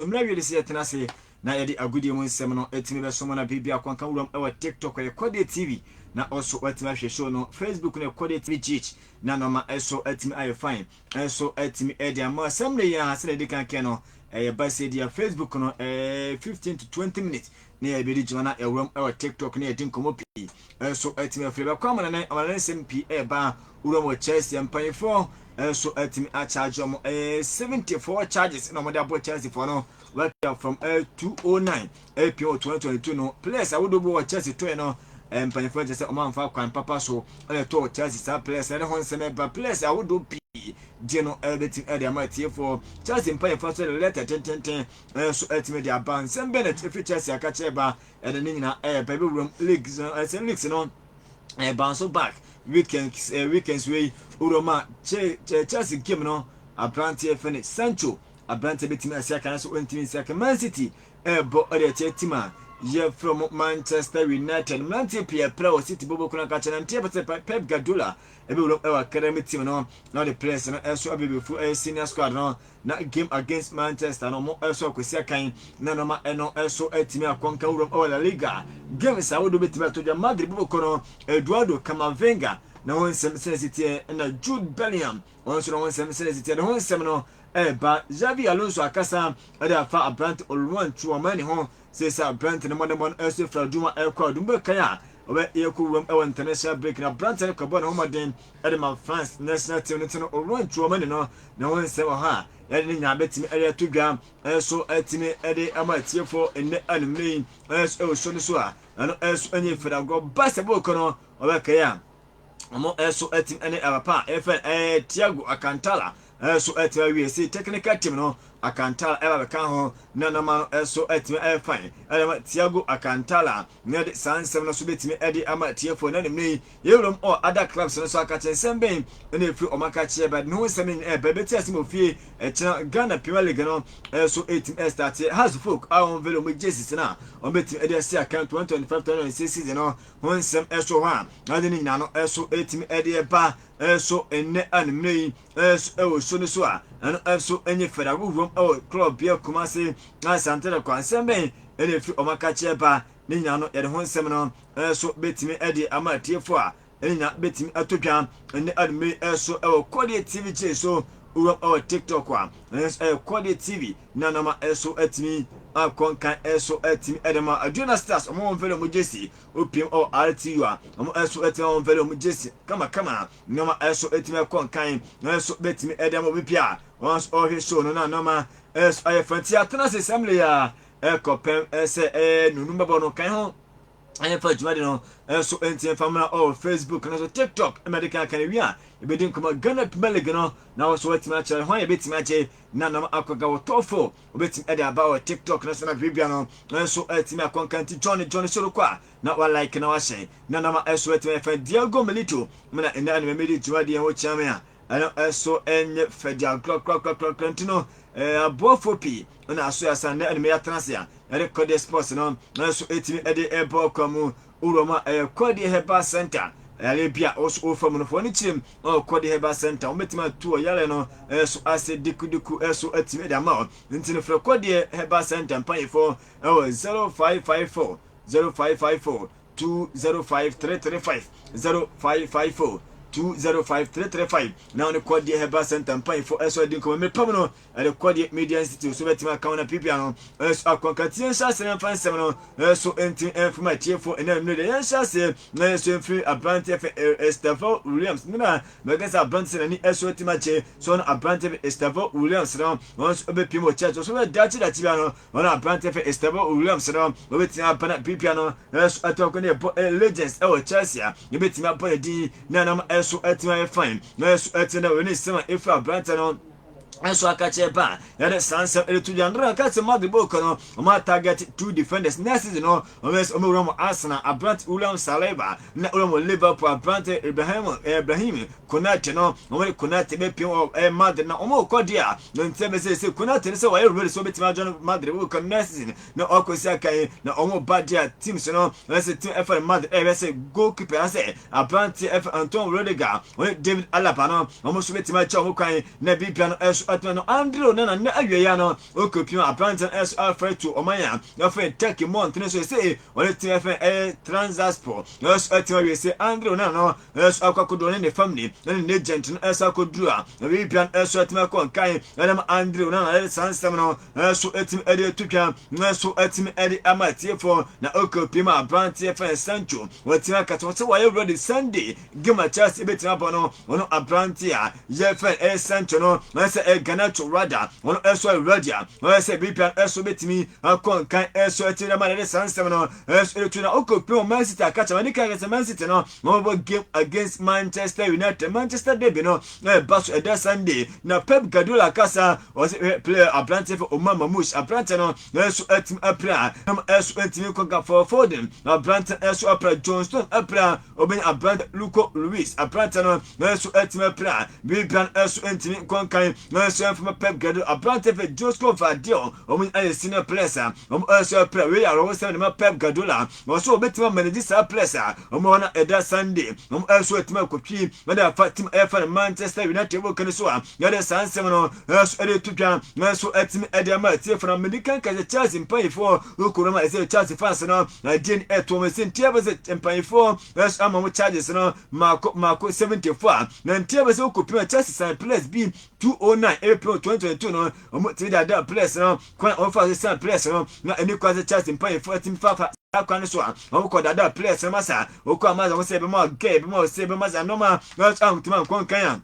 Mmerɛ wie de sɛ yɛtena ase na yɛde agodie mu nsɛm no atumi bɛsom na biribi akɔnka wuram ɛwɔ TikTok, ɛyɛ Kɔdeɛ TV, na ɔso watumi ahwɛ show no. Facebook no, Kɔdeɛ TV GH, na nɔma ɛso atumi ayɛ fine, ɛso atumi ɛde ama asɛm no yɛn a sɛdeɛ ɛdi kan kɛn no ɛyɛ ba sɛ deɛ Facebook no 15 to 20 minutes na yɛbɛdi dwuma na ɛwuram ɛwɔ TikTok na yɛdi nkɔmmɔ pii ɛso atumi afiri bɛkɔ amanane amanane nsɛm pii ɛba wuram wɔ Chelsea. Mpanyinfoɔ ɛnso atumi akyagye wɔn 74 charges na wɔde abɔ Chelsea foɔ no wɔatwa from 209 apm wɔ 2022 no. Players ahodoɔ bi wɔ Chelsea tɔɛ no, mpanyinfoɔ kyerɛ sɛ wɔn amfa kwan papa so ɛna ɛtɔɔ Chelsea saa players ɛne ho nsɛm ɛba. Players ahodoɔ pii gye no ɛbɛtumi ɛde ama atiefoɔ. Chelsea mpanyinfoɔ nso de letter tententen ɛnso ɛtumi de aba. Nsɛm bɛn na ɛfiri Chelsea aka kyerɛ ba ɛde ne nyinaa ɛyɛ baabi wuram leagues no, ɛsɛ leagues no ɛba nso back weekends, weekends wei wuram a Chelsea game no, aberanteɛ fɛ ne Sancho, aberanteɛ bɛtumi asi aka no so ɔntumi nsi aka. Man City ɛrebɔ ɛde ɛkyɛ team a yɛfrɛ mo Manchester United. Mmeranteɛ pii ɛpra wɔ City bɔbɔ kuna ka kyerɛ nteɛ pɛ sɛ Pep Guardiola ɛbɛwuram ɛwɔ academy team no na ɔde players no ɛso abɛbɛfu ɛyɛ senior squad no na game against Manchester no ɔmo ɛso akɔsi akan na nɔɔma ɛno ɛso ɛtumi akɔnka wuram ɛwɔ La Liga games a wɔde bɛtumi ato dwa. Madrid bɔbɔ no, Eduardo Camavinga na ho nsɛm sɛ si teɛ, ɛna Jude Bellingham wɔn nso na ho nsɛm sɛ si teɛ ne ho nsɛm no ɛreba. Xabi Alonso akasa ɛde afa aberante Oluwan Tchouameni ho sɛ aberante no mmɔdemmɔ no ɛso fira adwuma ɛkɔ adum bɛkan a ɔbɛ yɛkɔ wuram ɛwɔ international break na aberante no kɔbɔ ne ho mmɔden ɛde ma France national team no. Ti no Oluwan Tchouameni no ne ho nsɛm wɔ hɔ a yɛde ne nyinaa bɛtumi ɛde ato dwa, ɛnso ɛtumi ɛde ama atiefoɔ nnɛ anumere yi ɛnso ɛwɔ so no so a ɛno ɛnso ɛnyɛ fɛdagorɔ ba sɛ bɔɔkɔ no ɔbɛkɛyɛ a ɔmo ɛnso ɛtumi ɛne abapa a ɛfɛ Thiago Alcantara ɛnso ɛtumi awie si technical team no. Alcantara ɛba bɛka ho na nama no ɛnso ɛtumi ɛyɛ fine ɛde ama Thiago Alcantara na ɛde saa nsɛm no so bɛtumi ɛde ama atiefoɔ na ne yi yɛwuram ɔ other clubs no so aka kyerɛ nsɛm bɛn ɛna efiri ɔmo aka kyerɛ ba ne ho nsɛm ɛbɛ bɛti ase ma ofie. Ɛkyerɛ Ghana Premier League no ɛnso ɛtumi ɛ start. Hearts of Oak a wɔn vele wɔn jerseys na wɔn bɛtumi ɛde asi akan 2025-2026 season no ho nsɛm ɛso hɔ a na ɔde ne nyinaa no ɛso ɛtumi ɛde ɛba ɛso ɛnnɛ anumere yi ɛso ɛwɔ so no so a ɛno ɛso ɛnyɛ fɛrɛ ahohom ɛwɔ club bia Kumase na Asante kɔ nsɛm bɛn ɛna efiri ɔmo aka kyerɛ ba ne nyinaa no yɛde ho nsɛm no ɛso bɛtumi ɛde ama atiefo a ɛne nyinaa bɛtumi ato dwa ɛne anumere ɛso ɛwɔ Kɔdeɛ TV kyerɛ so wura ɛwɔ TikTok a ɛno nso ɛyɛ Kɔdeɛ TV na nama ɛso atumi akɔ nkan ɛso atumi ɛde ma Aduana Stars. Ɔmo wɔn fɛlɛ ɔmo jersey opiem ɛwɔ RTU a ɔmo ɛso atumi wɔn fɛlɛ ɔmo jersey kamakama. Nneɛma ɛso atumi ɛkɔ nkan na ɛso bɛtumi ɛde ama obi pia wɔn nso ɔrehwɛ show no na nneɛma ɛso ayɛ fɛnti atena ase assembly a ɛkɔ pɛm ɛsɛ ɛyɛ nunu bɛbɔ no kan ho ɛyɛ dwumadi no ɛso nti ɛfa mmerɛ ɔwɔ Facebook no so, TikTok ɛmɛ de kan kan wi a ebedi nkɔmɔ Ghana Premier League no na wɔso wɔatumi akyerɛ ho a yɛbɛtumi akyɛ na nam akɔga wɔ tɔfo wobɛtumi ɛde aba wɔ TikTok no so na biribia no nso ɛtumi akɔnka. Nti John John Sorokɔ a na wa like na wahyɛ na nama ɛso ɛtumi ɛfɛ Diego Milito mena ɛnɛ ɛna mɛmɛdi dwumadi ɛho kyerɛ me a ɛno ɛso ɛnyɛ fɛdi agorɔ korakorakorakora. Nti no aboafoɔ pii ɛna aso yɛ ne ɛna mɛyɛ atena ase a yɛde Kɔdeɛ Sports no nso ɛtumi ɛde ɛbɔ kwan mu wura mu a ɛyɛ Kɔdeɛ Herbal Center. Yare bi a ɔso ɔfa mu no fɔ ne kyerɛ mu ɔwɔ Kɔdeɛ Herbal Center, wɔn bɛtumi atu ɔyare no ɛso ase dikudiku ɛso atumi ɛde ama wɔn. Nti no frɛ Kɔdeɛ Herbal Center mpanyinfoɔ ɛwɔ 0554 0554 205 335, 0554 205 335 na wɔne Kɔdeɛ Herbal Center mpanyinfoɔ ɛso adi nkɔmɔ. Mmepam no ɛde Kɔdeɛ Media Institute so bɛtumi aka wɔn na pipia no ɛso akɔnkatie nhyɛ ase mfa nsɛm no ɛso ntumi ɛmfama atiefoɔ ɛna nnuro deɛ yɛnhyɛ aseɛ na ɛso mfiri aberanteɛ fɛ Estevao Williams nena bɛka sɛ aberanteɛ n'ani ɛso atumi akye so no. Aberanteɛ fɛ Estevao Williams no wɔn nso ɛbɛpiem wɔ church so bɛ dakye dakye bia no wɔn aberanteɛ fɛ Estevao Williams no wɔbɛtumi aba na pipia no ɛso atɔ akɔ ne ɛbɔ legends ɛwɔ Chelsea a yɛbɛtumi abɔ ne din na nam ɛso atumi ayɛ fine na ɛso atumi na wɔne nsɛm a ɛfiri aberanteɛ no nso aka kyerɛ ba yɛde saa nsɛm ɛde to dwa ndora ka sɛ Madrid bɔɔl no ɔmo target two defenders next season no. Ɔmo yɛ sɛ ɔmo wura mo Arsenal aberante William Saliba na wura mo Liverpool aberante Ibrahim Konate no. Ɔmo de Konate bɛpiem wɔ Madrid na ɔmo kɔ deɛ a na nti ɛbɛ sɛ Konate no sɛ wɔyɛ ready sɛ ɔbɛtumi adwa Madrid bɔɔl no next season na ɔkɔ si akan na ɔmo ba deɛ teams no ɛsɛ team ɛfɛ Madrid ɛyɛ sɛ goalkeeper asɛ aberante ɛfɛ Antonio Rudiger, ɔne David Alaba no ɔmo nso bɛtumi akyɛ ɔmo kwan na biribia no ɛso. ɛso atena no Andre Onana nnɛ awieɛ no ɔkɔpia aberante no ɛso afrɛ to ɔman a yɛfrɛ Turkey mmɔntene so sɛ ɔne team ɛfɛ ɛyɛ Trabzonspor ɛso atena awie sɛ Andre Onana no ɛso akɔ akɔduru ne ne family ne ne agent no ɛso akɔduru a na biribia no ɛso atumi akɔ nkan ɛnam Andre Onana ɛde saa nsɛm no ɛso atumi ɛde ato dwa na ɛso atumi ɛde ama atiefoɔ. Na ɔkɔpia mu aberanteɛ fɛn Sancho, wɔatumi akasa sɛ wɔayɛ ready Sunday game a Chelsea bɛtumi abɔ no. Ɔno aberante a yɛfɛn ɛyɛ Sancho no, ɛsɛ ɛyɛ Garnacho rada, ɔno ɛso ayɛ ready a ɔyɛ sɛ biribia ɛso bɛtumi akɔ nkan ɛso atumi ama ɛde saa nsɛm no ɛso ɛde to. Na ɔkɔpia mu Man City akakyɛ wɔde kan sɛ Man City no wɔbɔ game against Manchester United, Manchester derby no ɛba so ɛda Sunday. Na Pep Guardiola kasa, ɔsɛ player aberante fɛ Omar Marmoush, aberante no ɛso atumi apira nam ɛso atumi kɔka for Foden, aberante ɛso apira, John Stone apira, ɔbɛnya aberante Luco Luis, aberante no ɛso atumi apira, biribia ɛso ntumi nkɔnkan ɛso ɛmfama Pep Guardiola. Aberante fɛ Josko Gvardiol, wɔn ayɛ senior players a wɔn ɛso apira. Wei yɛ awerɛhosɛm de ma Pep Guardiola. Wɔso wɔbɛtumi amanage saa players a wɔn hɔ no ɛda Sunday wɔn ɛso atumi akɔtwi ɛde afa team ɛfa no Manchester United wɔ kane so a yɛde saa nsɛm no ɛso ɛde to dwa ɛso ɛtumi ɛde ama atiefo. No mede kan kɛsɛ Chelsea mpanyinfoɔ okuro ma ɛsɛ Chelsea fans no adeɛ no ɛto wɔn ɛsɛ ntia bɛ sɛ mpanyinfoɔ ɛso ama wɔn charges no maako maako 74 a na ntia bɛ sɛ okopim Chelsea sign players bi 209 April 2022 no, wɔn tumi dada players no kwan a wɔfa so sign players no na ɛni kwan sɛ Chelsea mpanyinfoɔ ɛtumi fafa saa kwan no so a wɔn kɔ dada players no masa okɔ ama wɔn sɛ ɛbɛma gɛ ɛbɛma ɔsɛ ɛbɛma sɛ anɔma ɛso ahotuma nkɔnkan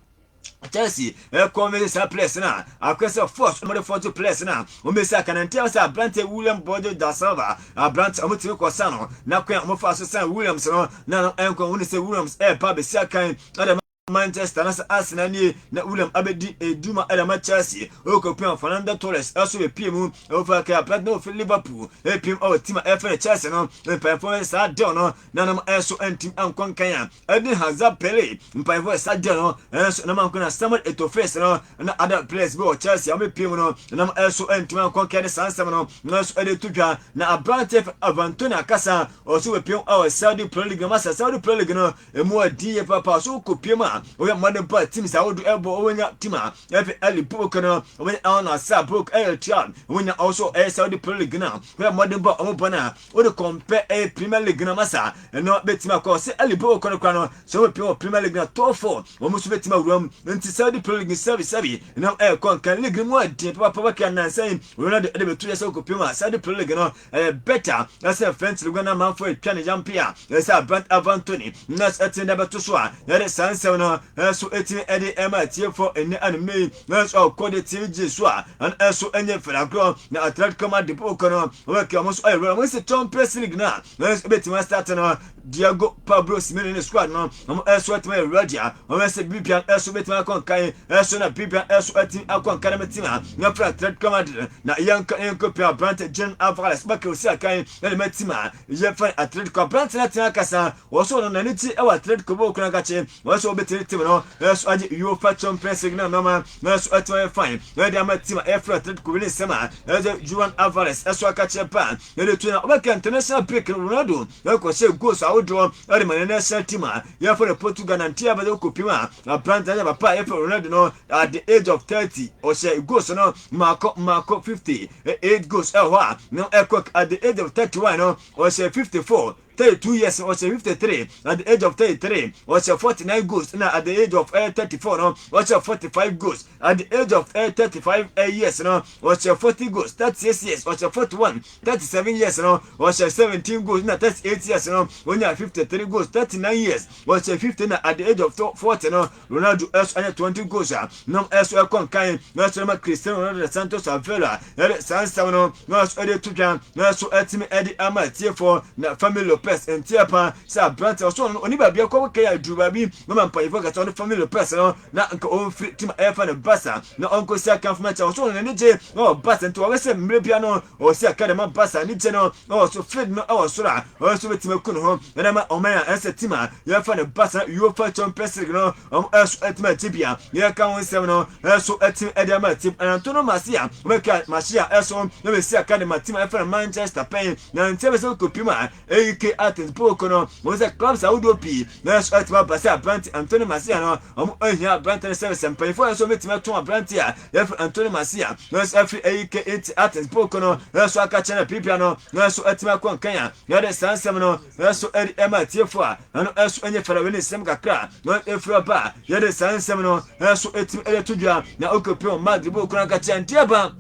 a Chelsea ɛkɔ mɛ saa players na akɔ sɛ force wɔn de force players na wɔn bɛ sɛ akanante sɛ aberante William Borges da Silva, aberante wɔn tumi kɔ sa no na kwan a wɔn fa so san Williams no na ɛnkɔ wɔn sɛ Williams ɛɛpa abɛsi akan ɛdɛ Manchester na sɛ Arsenal nie na William abɛdi edwuma ɛde ama Chelsea. Ɔkɔpem Fernando Torres ɛso bɛpie mu ɛwofa kɛ aberante na ofi Liverpool ɛpiem ɛwɔ team a ɛfɛ no Chelsea no. Mpanyinfoɔ saa deal no nanom ɛso ɛntim ankɔ nkan a ɛde Hazard Pele mpanyinfoɔ saa deal no ɛnso nam ankɔ na Samuel Eto'o face no na other players bi wɔ Chelsea a wɔbɛpie mu no nam ɛso ɛntim ankɔ nkan de saa nsɛm no nso ɛde to dwa. Na aberante Ivan Toney akasa, ɔso bɛpiem ɛwɔ Saudi Pro League no masa Saudi Pro League no emu adi yɛ papa so kɔ mu a ɔyɛ mmɔden pa teams ahodoɔ ɛbɔ ɔwɔnya team a ɛfɛ Ali Book no, ɔwɔnya Al Nassr Book ɛyɛ tia ɔwɔnya also ɛyɛ Saudi Pro League no ɔyɛ mmɔden pa ɔmo bɔ no a wode compare ɛyɛ Premier League no masa ɛno bɛtumi akɔ sɛ Ali Book no kora no sɛ wɔpie wɔ Premier League no top four wɔn nso bɛtumi awura mu. Nti Saudi Pro League sɛbi sɛbi ɛnam ɛyɛ nkan league no mu adi papapa kɛ nansa yi Ronaldo ɛde bɛto yɛ sɛ wokɔpie mu a Saudi Pro League no ɛyɛ better ɛsɛ French League no amanfoɔ atwa ne yampe a ɛsɛ abrant Ivan Toney nas ɛtene de bɛto so a yɛde saa nsɛm no ɛso ɛtumi ɛde ɛma atiefoɔ ɛnɛ anumere yi ɛnso ɔkɔ de tv gye so a ɛno ɛso ɛnyɛ fɛrɛ. Na Atletico Madrid bɔɔkɔ no wɔbɛka wɔn nso ayɛ wura wɔn sɛ Champions League no a ɛnso ɛbɛtumi astart no. Diego Pablo Simeone ne squad no wɔn ɛso ɛtumi ayɛ ready a wɔn sɛ bibia ɛso bɛtumi akɔ nkan ɛso na bibia ɛso ɛtumi akɔ nkan na mɛtumi a yɛfrɛ Atletico Madrid. Na yɛnkɔ yɛnkɔ pia aberante Julian Alvarez bɛka osi akan ɛna mɛtumi a yɛfrɛ Atletico aberante no atena akasa wɔ so no n'ani ti ɛwɔ Atletico bɔ okuna kakye wɔn sɛ wɔbɛtumi team no ɛso agye UEFA Champions League na nɔɔma ɛso ɛtumi ayɛ fine ɛde ama team a ɛfrɛ Atletico wei ne nsɛm a ɛsɛ Julian Alvarez ɛso aka kyerɛ paa ɛde tu. Na wɔbɛka international break no, Ronaldo ɛkɔhyɛ goals ahodoɔ ɛde ma ne national team a yɛfrɛ no Portugal. Na ntia bɛsɛ kɔpim a aberante ɛyɛ papa a yɛfrɛ Ronaldo no at the age of 30 ɔhyɛ goals no maako maako 58 goals ɛwɔ hɔ a na ɛkɔ at the age of 31 no ɔhyɛ 54, 32 years ɔhyɛ 53, at the age of 33 ɔhyɛ 49 goals, na at the age of 34 no ɔhyɛ 45 goals, at the age of 35 years no ɔhyɛ 40 goals, 36 years ɔhyɛ 41, 37 years no ɔhyɛ 17 goals, na 38 years no ɔnya 53 goals, 39 years ɔhyɛ 50, na at the age of 40 no Ronaldo ɛso anya 20 goals a nam ɛso ɛkɔ nkan na ɛso ma Cristiano Ronaldo Santos Aveiro a ɛde saa nsɛm no na ɛso ɛde to dwa na ɛso ɛtumi ɛde ama atiefoɔ. Na Fermin Lopez nteɛ pa sɛ aberante ɔso no oni baabi ɛkɔ kɛyɛ aduru baabi na ma mpanyinfoɔ kɛse ɔne Fermin Lopez no na nka ɔmfiri team a ɛyɛfa no Barca na ɔnkɔsi akanfo mɛkyɛ ɔso no n'ani gye na ɔwɔ Barca nti wɔbɛ sɛ mmerɛ bia no ɔsi aka de ma Barca ani gye no na ɔwɔ so field no ɛwɔ soro a ɔyɛ nso bɛtumi aku ne ho ɛna ma ɔman a ɛsɛ team a yɛfa no Barca UEFA Champions League no ɔmo ɛso ɛtumi akyi bia yɛka ho nsɛm no ɛso ɛtumi ɛde ama team ɛnanto no Masia wɔbɛka Masia ɛso na bɛsi aka de ma team a ɛfɛ no Manchester pɛn na nkyɛn bɛsɛ kɔpim a AEK. Athens pooko no, wɔn sɛ clubs ahodoɔ pii nanso atumi aba sɛ aberante Anthony Martial no, wɔn ahia aberante no sɛ mpanyinfoɔ nso wɔbɛtumi atɔn aberante a yɛfrɛ Anthony Martial nanso afiri AEK nti Athens pooko no nanso aka kyerɛ no pirapira no nanso atumi akɔ nkan a yɛde saa nsɛm no nanso ɛde ɛma atiefo a ɛno nso ɛnyɛ fɛrɛ wei ne nsɛm kakra na ɛfiri aba a yɛde saa nsɛm no nso ɛtumi ɛde to dwa na ɔkɔpem Madrid bɔ kura nkakyɛ nti aba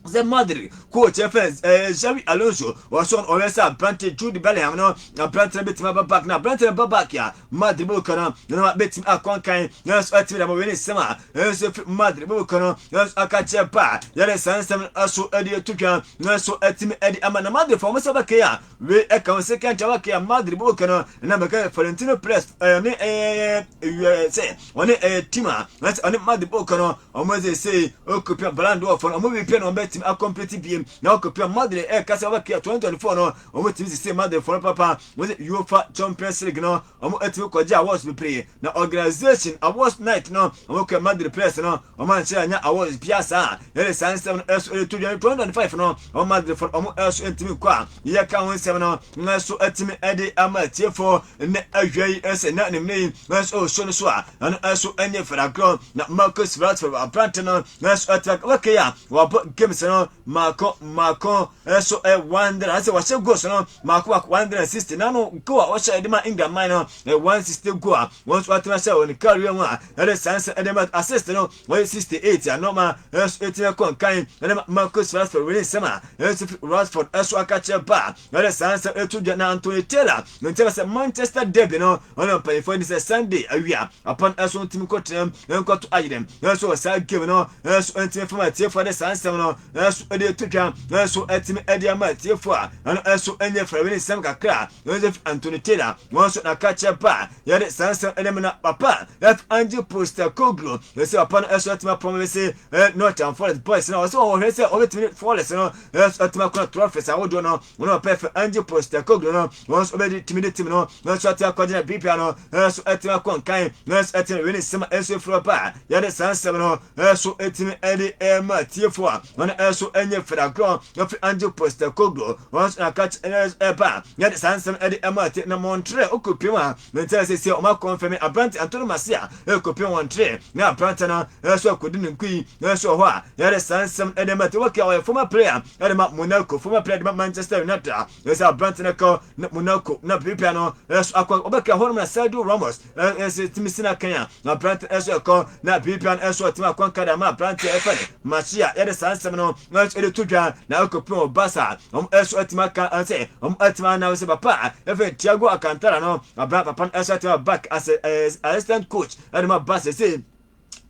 sɛ Madrid coach ɛfɛ ɛɛ Xabi Alonso wɔsɔ ɔyɛ sɛ aberante Jude Bellingham no aberante no bɛtumi aba back na aberante no ba back a Madrid bɔ kura no na bɛtumi akɔ nkan nanso ɛtumi dama wei ne nsɛm a ɛnso ɛfiri Madrid bɔ kura no nanso aka kyerɛ ba yɛde saa nsɛm no ɛso ɛde ato dwa nanso ɛtumi ɛde ama na Madrid fɔ wɔn sɛ bɛkɛn a Wei ɛka ho sɛ kɛntɛ wɔ kea Madrid bɔ kɛ no na mɛka Florentino Perez ɛne ɛɛ sɛ ɔne ɛɛ team a ɛsɛ ɔne Madrid bɔ kɛ no ɔmo ɛsɛ sɛ ɔkɔpia Ballon d'Or fɔ no ɔmo wipia na ɔmo bɛtumi akɔmpete biem na ɔkɔpia Madrid ɛka sɛ ɔbɛkea 2024 no ɔmo tumi sisi Madrid fɔ no papa wɔn sɛ UEFA Champions League no ɔmo atumi kɔgye awards bebree na organisation awards night no ɔmo kɔ Madrid players no ɔmo ankyerɛ anya awards bia saa yɛde saa nsɛm no ɛso ɛreto dwa 2025 no ɔmo Madrid fo ɔmo ɛso ntumi nkɔ a yɛ ka ho nsɛm no nso atumi ɛde ama atiefo ne awia yi ɛsɛ na ne yi nso ɔso no so a ɛno ɛso ɛnyɛ fɛrɛagorɔ na Marcus Rashford aberante no nso atumi wɔkɛ a wɔabɔ games no mako mako ɛso ɛ 100 asɛ wɔhyɛ goals no mako mako 160 na no goal a wɔhyɛ ɛde ma England man no ɛ 160 goal a wɔn nso atena hyɛ wɔn career mu a ɛde saa nsa ɛde ma assist no wɔyɛ 68 a nɔɔma ɛnso ɛtumi kɔ nkan ɛde ma Marcus Rashford wɔ ne nsɛm a ɛnso fi Rashford ɛso aka kyerɛ ba ɛde saa nsa ɛto dwa. Na Anthony Taylor ne ntɛm sɛ Manchester derby no ɔne mpanyinfoɔ ni sɛ Sunday awia apan ɛso ntumi kɔtena nkɔto ayerɛm ɛnso wɔ saa game no ɛnso ntumi fam atiefoɔ de saa nsɛm no ɛnso ɛde eto dwa ɛnso ɛtumi ɛde ama atiefoɔ a ɛno ɛnso ɛnyɛ fɛrɛ ne nsɛm kakra ɛnso fi Anthony Taylor wɔn nso n'aka kyerɛ ba yɛde saa nsɛm ɛde mu. Na papa ɛf Ange Postecoglou ɛsɛ papa no ɛnso ɛtumi apɔn bɛsɛ Nottingham Forest boys na ɔsɛ wɔn hwɛ sɛ ɔbɛtumi Forest no ɛnso ɛtumi akɔna trophies ahodoɔ no. Wɔn a wɔpɛ fɛ Ange Postecoglou no wɔn nso bɛde tumi de team no nso ate akɔgyina BPA no nso ɛtumi akɔ nkan nso ɛtumi wei ne nsɛm a ɛnso efiri ɔba a yɛde saa nsɛm no nso ɛtumi ɛde ɛma tiefo a wɔn nso ɛnyɛ fɛrɛ ɛfiri Ange Postecoglou wɔn nso aka ɛba yɛde saa nsɛm ɛde ɛma tie. Na Monterrey okopiem a mɛntɛn sɛ sɛ ɔmo akɔnfɛmi aberante Antonio Masia ɛkopiem Monterrey na aberante no nso akɔdi ne nkui nso wɔ hɔ a yɛde saa nsɛm ɛde ma tie. Wɔkɛ ɔyɛ former player ɛde ma Monaco, former player de ma Manchester United a ɛsɛ aberante no kɔ na Monaco na pipia no ɛso akɔ ɔbɛka hɔ nom na Sergio Ramos ɛsɛ tumi sina kan a na aberante ɛso ɛkɔ na pipia no ɛso ɔtumi akɔ nka de ama aberante ɛfɛ no Masia. Yɛde saa nsɛm no ɛso ɛde to dwa na ɛkɔpem wɔ Barca ɔmo ɛso atumi aka sɛ ɔmo atumi anam sɛ papa ɛfɛ Thiago Alcantara no abra papa no ɛso atumi back as assistant coach ɛde ma Barca sɛ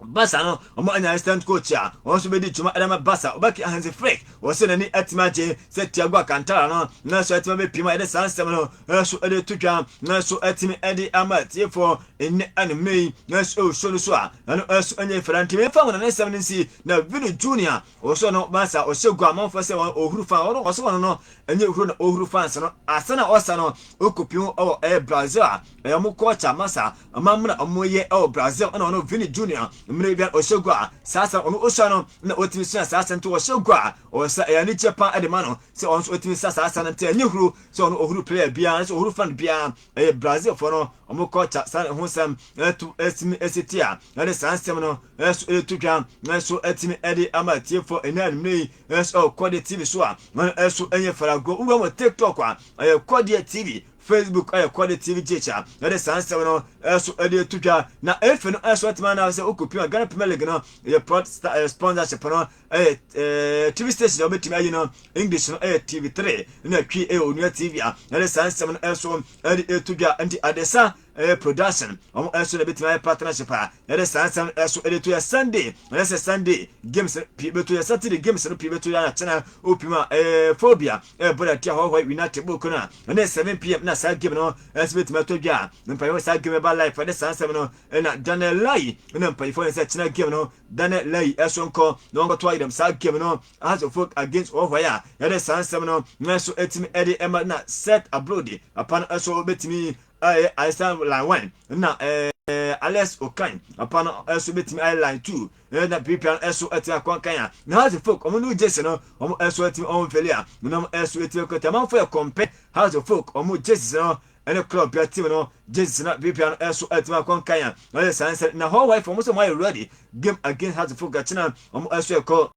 Barca no ɔmo anya assistant coach a wɔn nso bɛdi dwuma ɛde ma Barca. Ɔbɛki Hansi Flick wɔsɛ n'ani atumi agye sɛ Thiago Alcantara no nanso atumi abɛpiem a yɛde saa nsɛm no nso ɛde to dwa nanso atumi ɛde ama atiefoɔ ɛnɛ anummerɛ yi nanso ɛwɔ show no so a ɛno nso ɛnyɛ fɛrɛ. Ntumi mfa wɔn ne nsɛm no nsi na Vini Junior ɔsɔ no Barca ɔhyɛ gu amanfoɔ sɛ wɔn ɔhuru fan ɔno ɔsɔ wɔn no ɛnyɛ huru na ɔhuru fans no asa na ɔsa no ɔkɔpiem ɛwɔ ɛyɛ Brazil a ɛyɛ ɔmo culture masa amammerɛ a ɔmo yɛ ɛwɔ Brazil ɛna ɔno Vini Junior mmerɛ bi ɔhyɛ gu a saa sa ɔno ɔsua no na ɔtumi sua saa sa nti ɔhyɛ gu a ɔsa ɛyɛ anigye pa ɛde ma no sɛ ɔno nso ɔtumi sa saa sa no nti ɛnyɛ huru sɛ ɔno ɔhuru player biara sɛ ɔhuru fan biara. Ɛyɛ Brazil fo no ɔmo culture saa ho nsɛm ɛto ɛtumi ɛsi ti a ɛde saa nsɛm no ɛso ɛto dwa ɛso ɛtumi ɛde ama atiefoɔ ɛnɛ anumere yi ɛso ɛwɔ Kɔdeɛ TV so a ɛno ɛso ɛnyɛ farago. Wura wɔ TikTok a ɛyɛ Kɔdeɛ TV, Facebook ɛyɛ Kɔdeɛ TV GH a ɛde saa nsɛm no ɛso ɛde ɛto dwa. Na efe no ɛso ɛtumi anaa sɛ okopia Ghana Premier League no ɛyɛ prod sponsorship no ɛyɛ TV station a wɔbɛtumi ayi no English no ɛyɛ TV3 na Twi ɛyɛ Onua TV a ɛde saa nsɛm no ɛso ɛde ɛto dwa. Nti Adesa ɛyɛ production wɔn ɛso na ɛbɛtumi ayɛ partnership a ɛde saa nsɛm ɛso ɛde to yɛ. Sunday ɛyɛ sɛ Sunday games pii bɛto yɛ, Saturday games no pii bɛto yɛ anakyena opim a ɛyɛ phobia ɛbɔ da tia Hɔhɔ United book no a ɛne 7 p.m. na saa game no ɛnso bɛtumi atɔ dwa a mpanyinfoɔ saa game ɛba live. Ɛde saa nsɛm no ɛna Daniel Lai ɛna mpanyinfoɔ ne sɛ kyena game no Daniel Lai ɛso nkɔ na wɔnkɔto ayɛdɛm saa game no Hearts of Oak against Hɔhɔ a yɛde saa nsɛm no nso ɛtumi ɛde ɛma. Na Seth Ablode papa no ɛso bɛtumi ɛyɛ assistant line one na ɛɛ. Alex Okan papa no nso bɛtumi ayɛ line 2 na PPR no nso atumi akɔnkan a na Hearts of Oak ɔmo new jersey no ɔmo nso atumi ɔmo mfɛli a na ɔmo nso atumi akɔta amanfo yɛ compare Hearts of Oak ɔmo jersey no ɛne club bia team no jersey no PPR no nso atumi akɔnkan a na ɔyɛ saa nsɛm na hɔ wife ɔmo nso ɔmo ayɛ ready game against Hearts of Oak akyina. Ɔmo nso ɛkɔ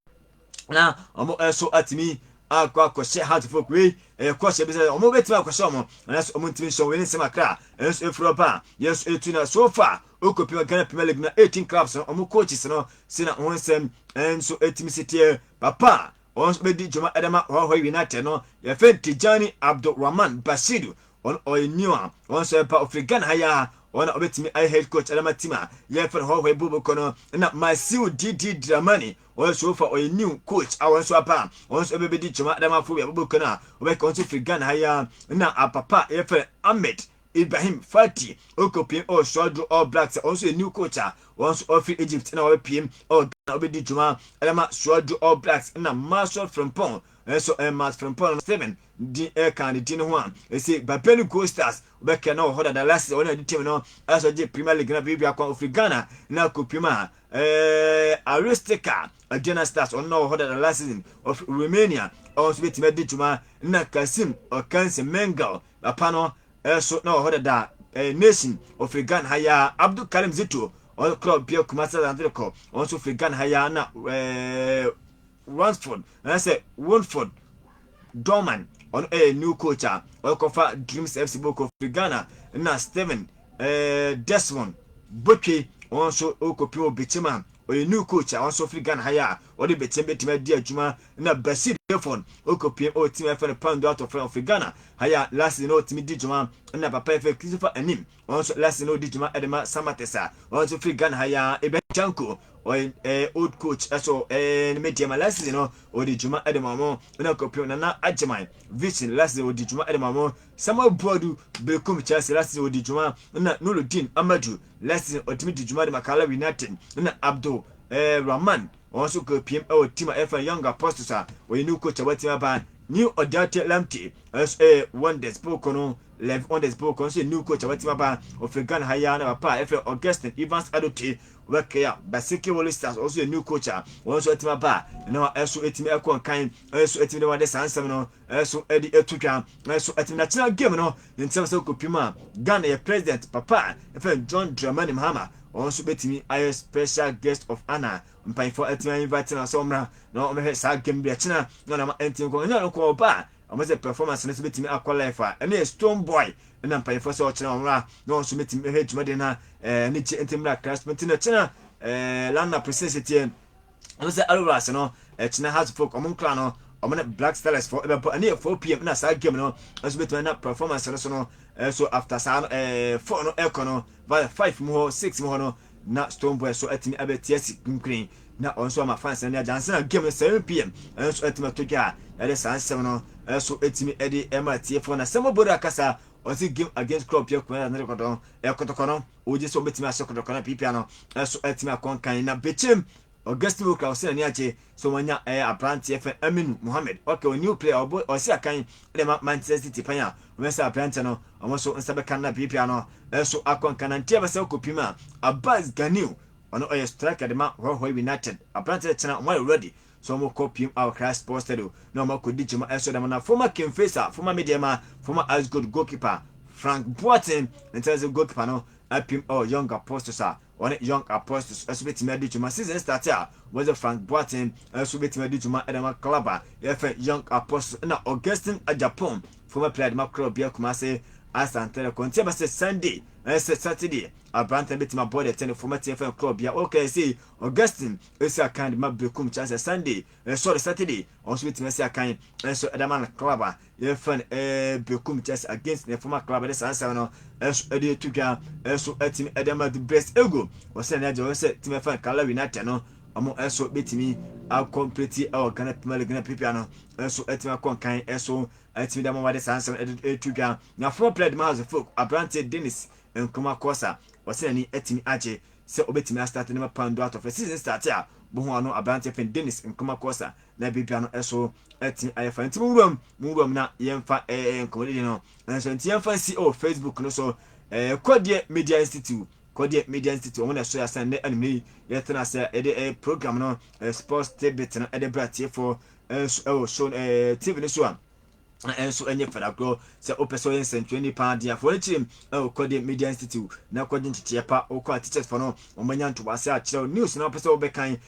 na ɔmo nso atumi akɔ akɔhyɛ Hearts of Oak. Wei ɛyɛ kɔhyɛ bi sɛ ɔmo bɛtumi akɔhyɛ ɔmo anaasɛ ɔmo ntumi nhyɛ. Wei ne nsɛm akra ɛnso efiri ɔba a yɛn nso etu na so far okopim Ghana Premier League na 18 clubs no ɔmo coaches no si na wɔn nsɛm ɛnso etumi si teɛ. Papa wɔn nso bɛdi dwuma ɛdɛma Hohoe United no, yɛfɛ Tijani Abdulrahman Bashiru. Ɔno ɔyɛ new a wɔn nso ɛpa ofiri Ghana ha yi a wɔn a ɔbɛtumi ayɛ head coach ɛdɛma team a yɛfɛ no Hohoe Boboko no. Ɛna Masiu Didi Dramani, wɔn nso fa ɔyɛ new coach a wɔn nso aba, wɔn nso bɛbɛdi dwuma ɛdɛma afo boboko no a ɔbɛka wɔn nso firi Ghana ha yi a. Ɛna apapa yɛfɛ Ahmed Ibrahim Fati okopiem ɔwɔ Swedru All Blacks. Ɔno nso yɛ new coach a wɔn nso ɔfiri Egypt na wɔbɛpiem ɔwɔ Ghana, ɔbɛdi dwuma ɛdɛma Swedru All Blacks. Ɛna Maxwell Frimpong ɛnso ɛɛ Max Frimpong Steven di ɛka ne din ho a ɛsɛ Bibiani Gold Stars ɔbɛkɛ na wɔ hɔ dada. Last season ɔne ɔde team no ɛsɛ ɔgye Premier League na biribi akɔ. Ofiri Ghana na akɔpiem a Aristica Aduana Stars, ɔno na wɔ hɔ dada last season, of Romania. Ɔno nso bɛtumi adi dwuma. Na Kasim Ɔkansi Mengal papa no ɛso na wɔ hɔ dada, Nation, ofiri Ghana ha ya. Abdul Karim Zito, ɔno club bia Kumasi Asante kɔ, ɔno nso firi Ghana ha ya. Na Ransford anaasɛ Winford Dorman, ɔno ɛyɛ new coach a ɔkɔfa Dreams FC boko firi Ghana. Na Steven Desmond Botwe, ɔno nso ɔkɔpem wɔ Bɛkyɛm a ɔyɛ new coach a ɔno nso firi Ghana ha yi a ɔde Bɛkyɛm bɛtumi adi adwuma. Na Basir Defon ɔkɔpem ɔwɔ team ɛfɛ no Pando Atɔfrɛ, ɔfiri Ghana ha yi a last season ɔtumi di dwuma. Na papa ɛfɛ Christopher Anim, ɔno nso last season ɔdi dwuma ɛde ma Samates a ɔno nso firi Ghana ha yi a. Ebe Janko, ɔyɛ old coach ɛso ne Medeama, last season no ɔdi dwuma ɛde ma ɔmo. Ɛna kɔpem Nana Agyeman Vision, last season ɔdi dwuma ɛde ma ɔmo. Samuel Boadu, Berekum Chelsea, last season ɔdi dwuma. Ɛna Nurudin Amadu, last season ɔtumi di dwuma de ma Karela United. Ɛna Abdul Rahman, ɔno nso kɔpiem ɛwɔ team a ɛfɛ Young Apostles a ɔyɛ new coach a wɔatumi aba. New Ɔdate Lamte ɛnso ɛyɛ Wonders Boko no, Lev Wonders Boko nso yɛ new coach a wɔatumi aba, ɔfiri Ghana ha yi a. Na papa a ɛfɛ Augustine Evans Adote wɔkɛ a Basake Holy Stars, ɔnso yɛ new coach a wɔn nso atumi aba na ɛso atumi ɛkɔ nkan, ɛnso atumi de wɔde saa nsɛm no ɛso ɛde ɛto dwa. Ɛnso atumi n'akyina game no ne nsɛm sɛ kɔpim a Ghana yɛ president papa ɛfɛ John Dramani Mahama, ɔno nso bɛtumi ayɛ special guest of honour. Mpanyinfoɔ atumi invite na sɛ ɔmmra na ɔmɛhwɛ saa game bi akyina na ɔnam ɛntumi kɔ ɛnyɛ ɔno kɔ ɔba a ɔmo sɛ performance no nso bɛtumi akɔ live a ɛno yɛ Stonebwoy. Ɛna mpanyinfoɔ sɛ ɔkyerɛ ɔmmra na ɔno nso bɛtumi ɛhwɛ dwumadi na ne gye ntumi mmra class nti na kyerɛ lana president tiɛ ɔmo sɛ Auroras no ɛkyina Hearts of Oak ɔmo nkra no, ɔmo ne Black Stars fo ɛbɛbɔ. Ɛne yɛ 4 p.m. na saa game no nso bɛtumi na performance no so no ɛso after saa no 4 no ɛkɔ no by 5 mu hɔ, 6 mu hɔ no na Stonebwoy so ɛtumi abɛti asi kunkun na ɔno nso ama fans no ne agyanse na game no 7 p.m. ɛno nso ɛtumi ato dwa a yɛde saa nsɛm no ɛso ɛtumi ɛde ɛma tiefoɔ. Na sɛm bɔdɔ akasa ɔsi game against club pia kuma na ne kɔtɔ ɛkɔtɔkɔ no ɔgye sɛ ɔbɛtumi ahyɛ kɔtɔkɔ no pipia no ɛso ɛtumi akɔnkan. Na Bɛkyɛm Augustine Okra ɔsɛ n'ani agye sɛ wɔnya ɛyɛ aberanteɛ fɛ Aminu Mohammed. Ɔkɛ o new player ɔbɔ ɔsi akan ɛde ma Manchester City pan a wɔn sɛ aberanteɛ no wɔn nso nsa bɛka no na pipia no ɛso akɔnkan. Na nteɛ bɛsɛ ɔkɔpim a Abbas Ganiu, ɔno ɔyɛ striker de ma Hohoe United. Aberanteɛ kyena wɔn ayɛ ready so wɔn kɔ piem a Accra Sports Stadium na wɔn akɔdi dwuma ɛso dɛm. Na former King Faisal, former Medeama, former Asgold goalkeeper Frank Boateng nkyɛn sɛ goalkeeper no apim ɛwɔ Young Apostles a wɔne Young Apostles ɛso bɛtumi adi dwuma. Season start a wɔdze Frank Boateng ɛso bɛtumi adi dwuma ɛde ma club a yɛfɛ Young Apostles. Ɛna Augustine Ajapon, former player de ma club bia Kumase Asante Kɔnti ɛbɛsɛ Sunday ɛsɛ Saturday aberante bɛtumi abɔ de tɛne former TFM club bia ɔkɛ sɛ Augustine esi akan de ma Bekum kyɛn Sunday, sorry, Saturday ɔno nso bɛtumi asi akan ɛnso ɛde ma no club a yɛfɛ no Bekum kyɛn against ne former club. Ɛde saa nsɛm no ɛnso ɛde etu dwa ɛnso ɛtumi ɛde ma the best ego wɔsɛn ne agye wɔn sɛ tumi ɛfɛ Karela United no ɔmo ɛnso bɛtumi akɔmplete ɛwɔ Ghana Premier League na pipia no ɛnso ɛtumi akɔ nkan ɛnso ɛtumi de ama wɔde saa nsɛm ɛde etu dwa. Na former player de ma Hearts of Oak, aberante Dennis Nkrumah Kosa, wɔsɛn n'ani ɛtumi agye sɛ ɔbɛtumi astart ne ma Pando Atɔfɛ. Season start a bohu ano aberante fɛn Dennis Nkrumah Kosa na bibia no ɛso ɛtumi ayɛ fa. Nti mu wuram na yɛmfa nkɔmɔdidi no ɛnso nti yɛmfa nsi ɛwɔ Facebook no so, Kɔdeɛ Media Institute. Kɔdeɛ Media Institute, wɔn na ɛso yɛ asan nnɛ anwummerɛ yi yɛtena sɛ yɛde program no, Sports Tidbit no, ɛde brɛ atiefoɔ nso ɛwɔ show TV no so a ɛnso ɛnyɛ fɛdagorɔ. Sɛ wopɛ sɛ ɔyɛ nsɛntwerɛni paa deɛ, afoɔ no kyerɛ mu ɛwɔ Kɔdeɛ Media Institute na kɔgye nteteɛ pa. Wokɔ a, teachers fo no wɔmanya ntoboase akyerɛw news na wopɛ sɛ wobɛkan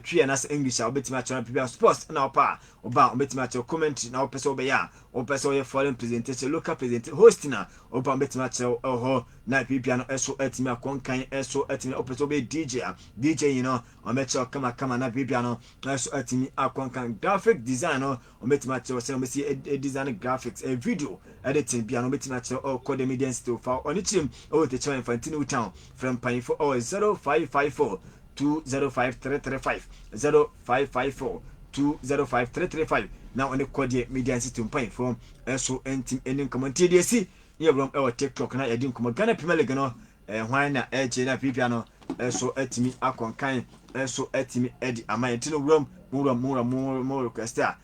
Twi anaasɛ English a, wobɛtumi akyerɛ no biribi. Sports na wopɛ a, woba a, wɔbɛtumi akyerɛw. Commentary na wopɛ sɛ wobɛyɛ a, wopɛ sɛ wɔyɛ foreign presentation, local presentation, hosting a, woba a, wɔbɛtumi akyerɛw ɛwɔ hɔ na biribia no ɛso atumi akɔnkan. Ɛso atumi, wopɛ sɛ wobɛyɛ DJ a, DJ yi no wɔbɛkyerɛw kamakama na biribia no ɛso atumi akɔnkan. Graphic design no, wɔbɛtumi akyerɛw sɛ wɔbɛsi design graphics, video editing bia no, wɔbɛtumi akyerɛw ɛwɔ Kɔde Media Institute. Fa ɔne kyerɛm ɛwɔ Tekyerɛ Mfantini Town. Frɛ mpanyinfo ɛwɔ 0554 205 335, 0554 205 335, na ɔne Kɔdeɛ Media Institute mpanyinfoɔ ɛso ntim ɛni nkɔmɔ. Nti deɛ esi ne yɛwuram ɛwɔ TikTok na yɛdi nkɔmɔ Ghana Premier League no, hwan na ɛgye na biribia no ɛso atumi akɔnkan, ɛso atumi ɛdi ama yɛn. Nti no wuram mo, wuram mo, wuram mo, mo request a.